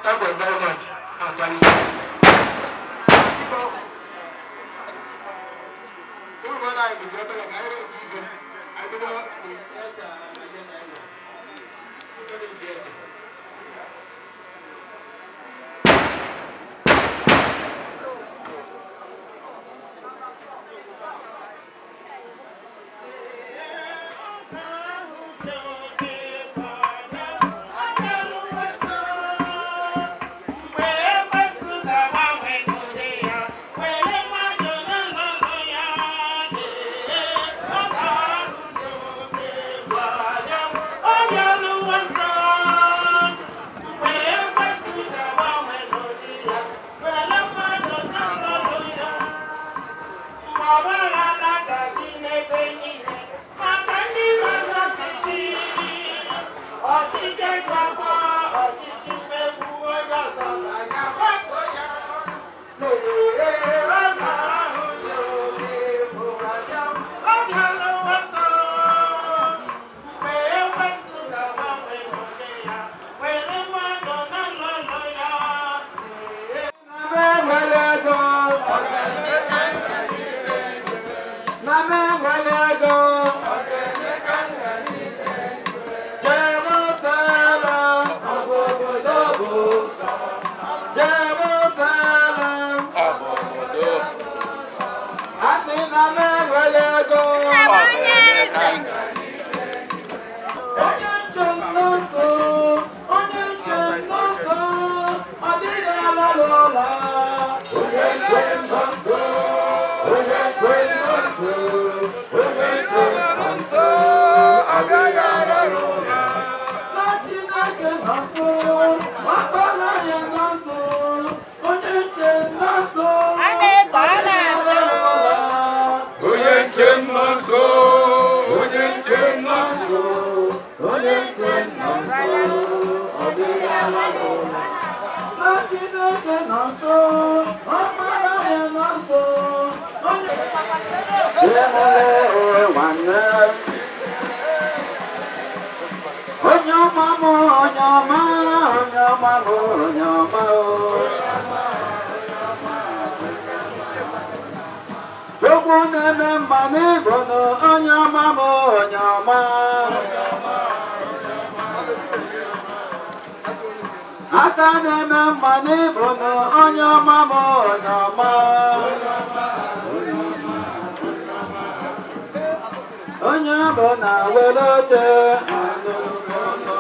Thank you very much. And
Onye bụ na were oche anụ ọnụ